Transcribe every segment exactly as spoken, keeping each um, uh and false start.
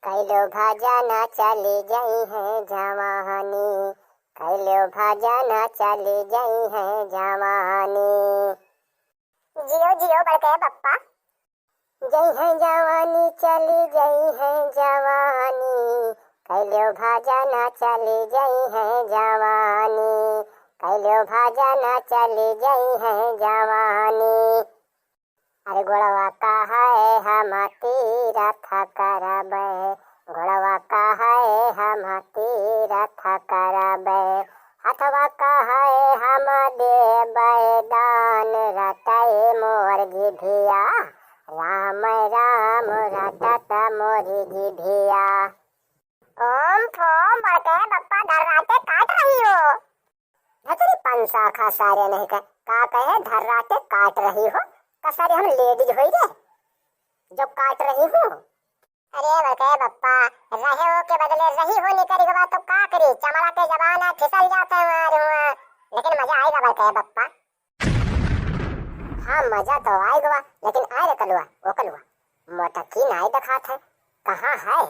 कैलो भजन चली जइहैं जवानी, कैलो भजन चली जइहैं जवानी। जियो जियो बड़के बप्पा। जइहैं जवानी चली जइहैं जवानी, कैलो भजन चली जइहैं जवानी, कैलो भजन चली जइहैं जवानी। अरे गोड़वा कहै हम तीरथ करबै, गोड़वा कहै हम तीरथ करबै, हथवा कहै हम देबै दान, रटै मोर जिभिया, राम राम रटत मोरी जिभिया। ओम फोम बड़के बप्पा धर्राटे काट रही हो। धतरी पंसा खा सारे नहीं कह, का कहे धर्राटे काट रही हो, का सारे हम लेडीज होई रे, जो काट रही हूँ। अरे बड़के बप्पा, रहे हो के बदले रही हो निकल गवा तो का करी, चमड़ा के जबान है फिसल जाते हैं हमारे हुआ, लेकिन मजा आएगा बड़के बप्पा। हाँ मजा तो आएगा, लेकिन आए रे कलुआ, ओ कलुआ, मोटकी नाई दिखात है, कहाँ है?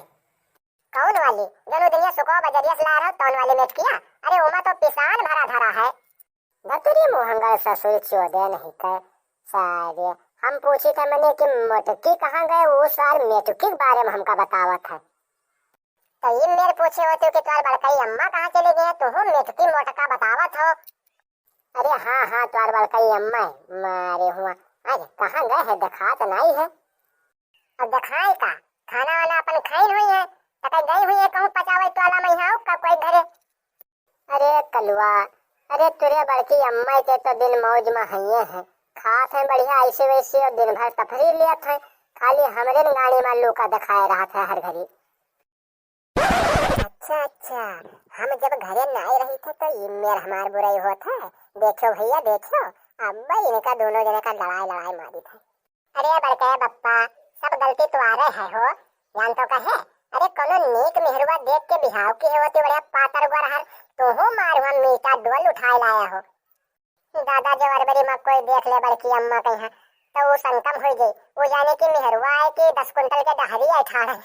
कौन वाली? जौन दुनिया सुको बजरिया से ला रहो, तौन वाली मेटकिया? अरे ओमा तो पिसान भरा धरा है। धतुरी मुहंगा ससुर चोदे नहीं के सारे। हम पूछी थे मने कि मोटकी कहाँ गए, वो सार मेटकी के बारे में हमका बतावत है। तो ये मेर पूछे होते कि तोर बड़काई अम्मा कहाँ चली गई है, तुहू मेटकी मोटका बतावत हो। अरे हाँ, हाँ, तोर बड़काई अम्मा है, मारे हुआ। अरे कहाँ गए है, दिखात नहीं है। अब देखाई का, खाना वाना अपन खाइन हुई है, त कहीं गई हुई है कहूँ पचावे टोला में यहाँ का कोई घरे। अरे कलुआ, अरे तुरे बड़की अम्मा के तो दिन मौज में हइये है, खात हैं बढ़िया ऐसे वैसे और दिन भर तफरी लेत हैं, खाली हमरे न गाड़ी में लूका दिखाए रहत है हर घड़ी। अच्छा अच्छा, हम जब घरे नाई रही थे तो ये मेर हमार बुराई होत है। देखो भैया देखो, अब इनका दोनों जने का लड़ाई लड़ाई मारी थे। अरे बड़के बप्पा, सब गलती तुम्हारे है हो, जान तो कहे। अरे कोनो नीक मेहरुआ देख के बिहाव की होती, बड़े पातर गोरहर, तू हो मारुआ मीठा डोल उठाए लाया हो। दादा जो अरबरी में कोई देख ले बड़की अम्मा कहीं, तो वो संकम हो गई। वो जाने की मेहरुआ है कि दस कुंटल के डहरी है ठाड़ है।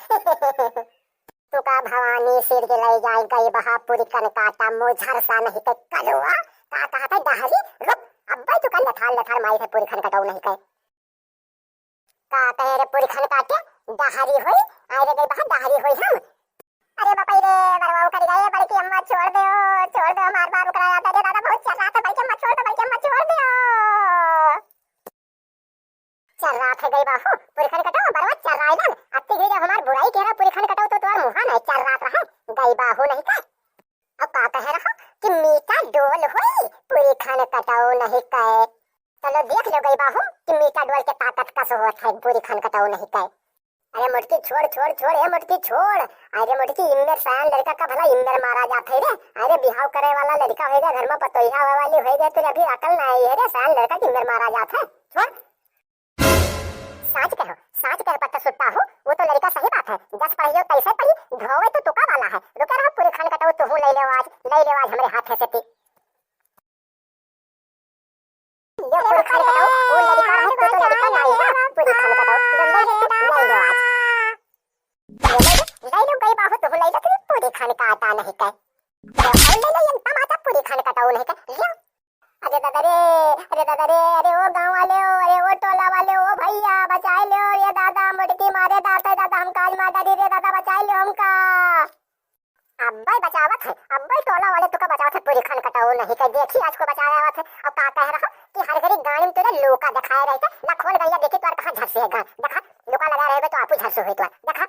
तू का भवानी सिर के ले जाए गई बहा पूरी खन काटा मुझर सा नहीं के कलुआ। का कहा था डहरी? रुक, अब भाई तू का लथार लथार माई से पूरी खन कटाऊ नहीं के। का कहे रे पूरी खन काटे, डहरी होई, आए रे गई बहा डहरी होई हम। अरे बापा रे, बरवाओ कर गए, बड़की अम्मा छोड़ दे ओ, छोड़ दे, मार मार उकरा जाता रे दादा, बहुत चर्रात है, बड़की अम्मा छोड़ दे, बड़की अम्मा छोड़ दे ओ। चर्रात है गई बाहू, पूरी खन कटाओ, बरवा चर्राए ना, अत्ती गई रे हमार बुराई के रहा, पूरी खन कटाओ तो तोर मुहा नहीं चर्रात रहा, गई बाहू नहीं का। अब का कह रहा कि मीठा डोल होई, पूरी खन कटाओ नहीं कहे। चलो देख लो गई बाहू कि मीठा डोल के ताकत कस होत है, पूरी खन कटाऊ नहीं कहे। अरे मोटकी छोड़, छोड़, छोड़, ए मोटकी छोड़। अरे मोटकी इम्मेर सयान लड़का का भला इम्मेर मारा जात है रे। अरे बिहाव करे वाला लड़का होएगा, घर में पतोहिया होए वाली होएगा, तेरे अभी अकल ना आई है रे, सयान लड़का की इम्मेर मारा जात है। छोड़। साच कहो, साच कहो पत्ता सुट्टा हो, वो तो लड़का सही बात है, जस पढ़ियो तैसे पढ़ी, धोवे तो तुका वाला है। रुके रहो पूरी खन कटाऊ, तुहू ले लो आज, ले लो आज हमरे हाथे से ती। यो पूरी खन कटाऊ, वो लड़का है, तो तो लड़का नहीं है, पूरी खन कटाऊ, ले लो, ले लो आज। ले लो, ले लो, गई बाहू, तुहू ले लो, तुम पूरी खन काटा नहीं कह। ले लो, ले लो, ये टमाटर पूरी खन कटाऊ नहीं कह। ले। अरे दादा रे, अरे दादा रे, अरे ओ गाँव वाले हो, अरे ओ टोला वाले हो, भैया बचाए ले, अरे दादा मोटकी मारे दाते दादा, हम काज मार डाली रे दादा, बचाए ले हमका। अब्बे बचावत है, अब्बे टोला वाले तुका बचावत है, पूरी खन कटाऊ नहीं के। देखी आज को बचाए आवत है। अब का कह रहा कि हर घड़ी गाड़ी में तेरे लोका दिखाए रहते, ना खोल गया देखी तोर कहाँ झरसे है गान। देखा, लोका लगा रहे तो आपू झरसो हुई तोर। देखा।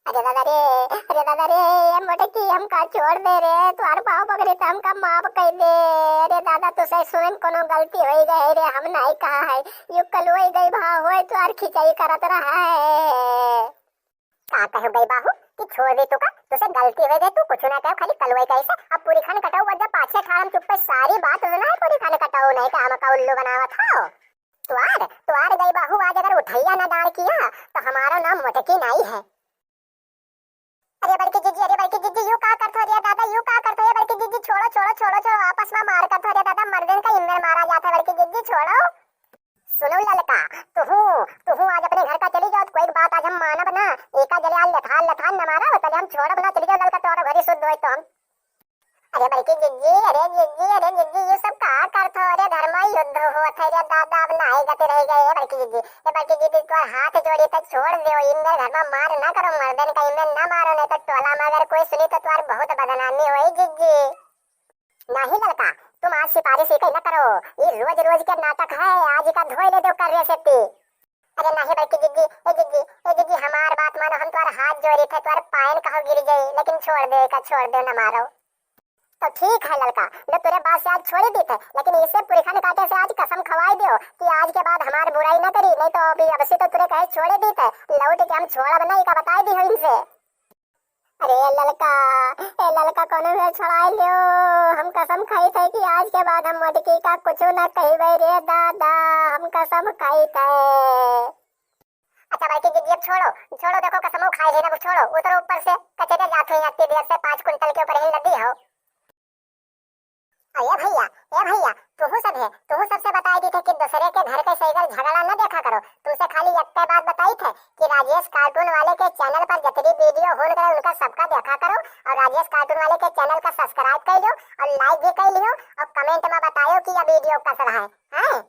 अरे दादा रे, अरे दादा रे, ये मोटकी हमका छोड़ दे रे, तोर पाँव पकड़े तो हमका माफ कर दे। अरे दादा, तुसे सुन कोनो गलती हो गई रे, हम नहीं कहा है, यू कलुई गई भा होए तोर खिंचाई करत रहा है। का कहो गई बाहू कि छोड़ दे तू का, तुसे गलती हो गई, तू कुछ ना कहो, खाली कलुई कैसे। अब पूरी खन कटाऊ वजह पाछे ठारम चुप्पे सारी बात सुना है, पूरी खन कटाऊ नहीं का हमका उल्लू बनावत हो। तुआर, तुआर गई बाहू आज अगर उठैया ना डार किया तो हमारा नाम मोटकी नहीं है। अरे बड़की जिज्जी, अरे बड़की जिज्जी, यू का करत हो रे दादा, यू का करत हो, ये बड़की जिज्जी, छोड़ो, छोड़ो, छोड़ो, छोड़ो, आपस में मार करत हो रे दादा, मर्दन का इम्मेर मारा जाता है, बड़की जिज्जी, छोड़ो। सुनो ललका, तुहू, तुहू आज अपने घर का चली जाओ, तो कोई बात आज हम मानब ना। एका जले आज लथार लथार न मारब, तले हम छोड़ब ना, चली जाओ ललका, तोरो घरी शुद्ध होई तो हम। अरे बड़की जिज्जी, अरे जिज्जी, अरे जिज्जी, ये सब का करत हो? अरे घर में युद्ध होत है रे दादा, अब नाई गति रह गए। ए बड़की जिज्जी, ए बड़की जिज्जी, तोर हाथ जोड़ी तो छोड़ दो, इन मेरे घर में मार ना करो, मर्दन का इनमें ना मारो, नहीं तो टोला में अगर कोई सुनी तो तोर बहुत बदनामी होई जिज्जी। नहीं ललका, तुम आज सिफारिश ही कहीं ना करो, ये रोज रोज के नाटक है, आज ही का धोए ले दो कर रे सेती। अरे नहीं बड़की जिज्जी, ए जिज्जी, ए जिज्जी, हमार बात मानो, हम तोर हाथ जोड़ी थे, तोर पायन कहो गिर जाई, लेकिन छोड़ दे का, छोड़ दे, न मारो। तो ठीक है ललका, मैं तुरे बात से आज छोड़ी दी थे, लेकिन इसे पुरखन काटे से आज कसम खवाई दियो कि आज के बाद हमार बुराई न करी, नहीं तो अभी अब से तो तुरे कहे छोड़े दी थे, लौट के हम छोड़ब नहीं का बताई दी हो इनसे। अरे ललका, ए ललका, कोनो में छुड़ाई लियो। हम कसम खाई थे कि आज के बाद हम मोटकी का कुछ न कहबे रे दादा, हम कसम खाई थे। अच्छा बड़की जिज्जी, अब छोड़ो, छोड़ो, देखो कसमो खाई लेना, अब छोड़ो, उतरो ऊपर से, कचरे जात हुई इतनी देर से, पाँच कुंटल के ऊपर ही लदी हो। अरे भैया, ए भैया, तुहू सब है, तुहू सबसे बताई दी थे कि दूसरे के घर के सही घर झगड़ा न देखा करो। तुमसे खाली एक बात बताई थे कि राजेश कार्टून वाले के चैनल पर जितनी वीडियो होन करे उनका सबका देखा करो, और राजेश कार्टून वाले के चैनल का सब्सक्राइब कर लो और लाइक भी कर लियो और कमेंट में बतायो कि यह वीडियो कैसा रहा है, हैं?